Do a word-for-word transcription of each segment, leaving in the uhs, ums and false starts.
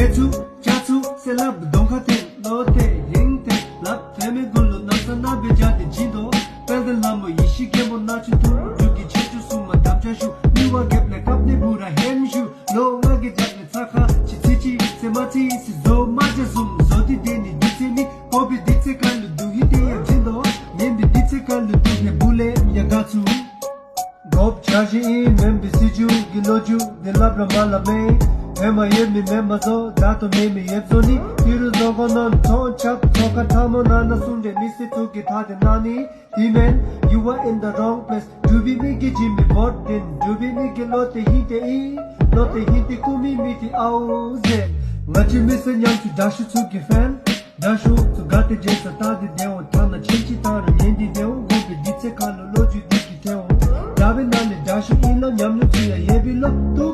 ཨེ་ཚུ་ཅ་ཚུ་སེ་ལབ་གདོང་ཁ་འཐེན། ལོ་ཏེ་ཧིང་ཏེ་ལབ་ཏེ་མི་གུ་ལུ་ནམ་ས་ན་བེ་ཇ་ཏེ་ཇི་དོ། དཔལ་ལྡན་ལྷ་མོ་ཡེ་ཤེས་མགོན་པོ་ནག་ཆུ་ཐུགས་རྒྱུད་ཀྱི་ཆེ་ཆུ་སྲུང་མ་དམ་བཅའ་ཞུ། མི་བ་རྒྱབ་ལས་བཀབ་ནི་བུ་ར་ཧེམ་ཞུ། ལོ་ལྔ་གི་རྒྱབ་ལས་ཚ་ཁ་ཅི་ཚི་ཅི་སེ་མ་ཚི་སི་བཟོ་མ་ཇ་བཟུམ་བཟོ་ཏི་ཏེ་ནི་དུས་ཚེ་ནི་ཀོ་བི་དུས་ཚེ་ཁ་ལུ་དུ་ཧི་ཏེ་ཡ་ཇི་དོ། མེན་བི་དུས་ཚེ་ཁ་ལུ་དུ་ཧེ་བུ་ལེ་ཡ་ག་ཚུ། གོབ་ཆ་ཞིག་ཨིན་མེན་བི་སི་ཇུ་གི་ལོ་རྒྱུས་འདི་ལབ་ར་མ་ལབ་མེ། ཧེ་མ་ཡོད་མི་མེན་མ་བཟོ། ད་ལྟོ་མེད་མི་ཡོད་བཟོ་ནི། ཏི་རུ་བཟོ་གོ་ནོན་ཐོང་ཆབ་ཚོ་ཁ་ཐ་མོ་ན་ན་སུང་རེ་མི་སི་ཚུ་གི་ཐ་དེ་ན་ནི། དེ་མེན། You are in the wrong place. འབྲུག་པའི་མི་གི་ཇི་མི་བོད་དིན། འབྲུག་པའི་མི་གི་ལོ་ཏེ་ཧིན་ཏེ་ཨིན། ལོ་ཏེ་ཧིན་ཏེ་ཀུ་མི་མི་ཏི་ཨའུ་ཟེར། ང་ཅི་མི་སེ་ཉམས་ཚུ་དྲག་ཤུ་ཚུ་གི་ཕེན། དྲག་ཤུ་ཚུ་ག་ཏེ་རྗེས་ས་ལྟ་དེ་དེའོ། ཐ་ན་ཆེན་ཅི་ཏང་ར་ཉན་དེ་དེའོ། གོ་བི་དུས་ཚེ་ཁ་ལུ་ལོ་རྒྱུས་དེ་གི་ཐེའོ། དྲ་བའི་ནང་ལས་དྲག་ཤུ་ཨིན་ལོ་ཉམས་མྱོང་ཚུ་ཡ་ཡེ་བི་ལོ་ཏུ།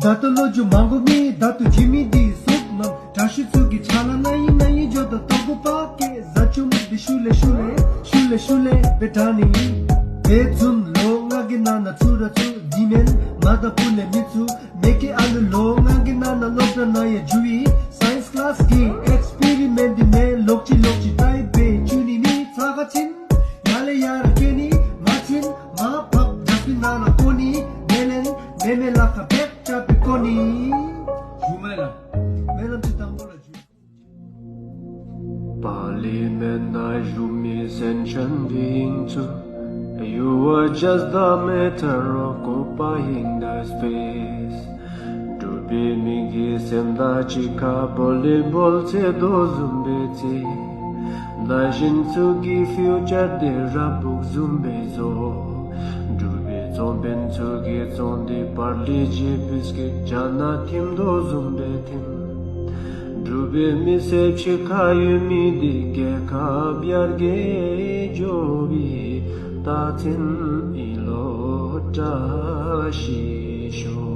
ད་ལྟོ་ལོ་རྒྱུས་མང་གོ་མི་ད་ལྟོ་ཇི་མི་དེ་སུབ་མམ། དྲག་ཤུ་ཚུ་གི་ཆ་ལ་ན་ཡི་ན་ཡི་འཇོ་ད་ཏོ་གུ་པ་ཀེ་ཟ་ཆུ་མུ་དེ་ཤུ་ལེ་ཤུ་ལེ་ཤུ་ལེ་ཤུ་ལེ་བེ་དྲ་ནི། དེ་ཚུན་ལོ་ལྔ་གི་ནང་ན་ཚུ་ར་ཚུ་དེ་མེན་མ་ད་བུ་ལེ་མི་ཚུ། མེ་ཀེ་ཨ་ལུ་ལོ་ལྔ་གི་ནང་ན་སློབ་གྲྭ་ནང་ཡ་འཇུ་བི། སའིནསི་ཀླཱས་ཀྱི་ཨེགསི་པི་རི་མེནཊ་འདི་ནེ་ལོག་ཅི་ལོག་ཅི་ཏའི་བེ་ཅུ་ནི་ནི་ཚ་ཁ་ཆིན། ཡ་ལེ་ཡ་ར་ཀེ་ནི་མ་ཆིན་མ་ཕབ་རྒྱབ་པི་ནང་ན་ཀོ་ནི། མེ་ལེན་མེ་མེ་ལ་ཁ་བེག་ཅ་པི་ཀོ་ནི། ཞུ་མེ་ལ་མེ་ལམ་ཅི་དང་པོ་ལ་འཇུ། པར་ལི་མེནཊ་ནང་བཞུགས་མི་སེན་ཆན་བིང་ཚུ། You are just the matter of ཀོ་པ་ཧིང་དཱ་སི་པེསི། འབྲུག་པའི་མི་གི་སེམས་དང་གཅིག་ཁར་བོ་ལི་བོལ་རྩེད་དོ་བཟུམ་སྦེ་རྩེད། ན་ཞིང་ཚུ་གི་ཕིའུ་ཅར་དེ་ར་སྦུག་བཟུམ་སྦེ་བཟོ། འབྲུག་པའི་ཚོང་དཔོན་ཚུ་གི་ཚོང་འདི་པར་ལི་ཇི་བིསི་ཀིཊ་ཇ་ནང་ཐིམ་དོ་བཟུམ་སྦེ་ཐིམ། འབྲུག་པའི་མི་སེར་ཕྱི་ཁར་ཡོད་མི་འདི་རྒྱལ་ཁབ་ཡར་རྒྱས་འགྱོ་བའི་རྟགས་མཚན་ཨིན་ལོ་བཀྲ་ཤིས་ཤོག།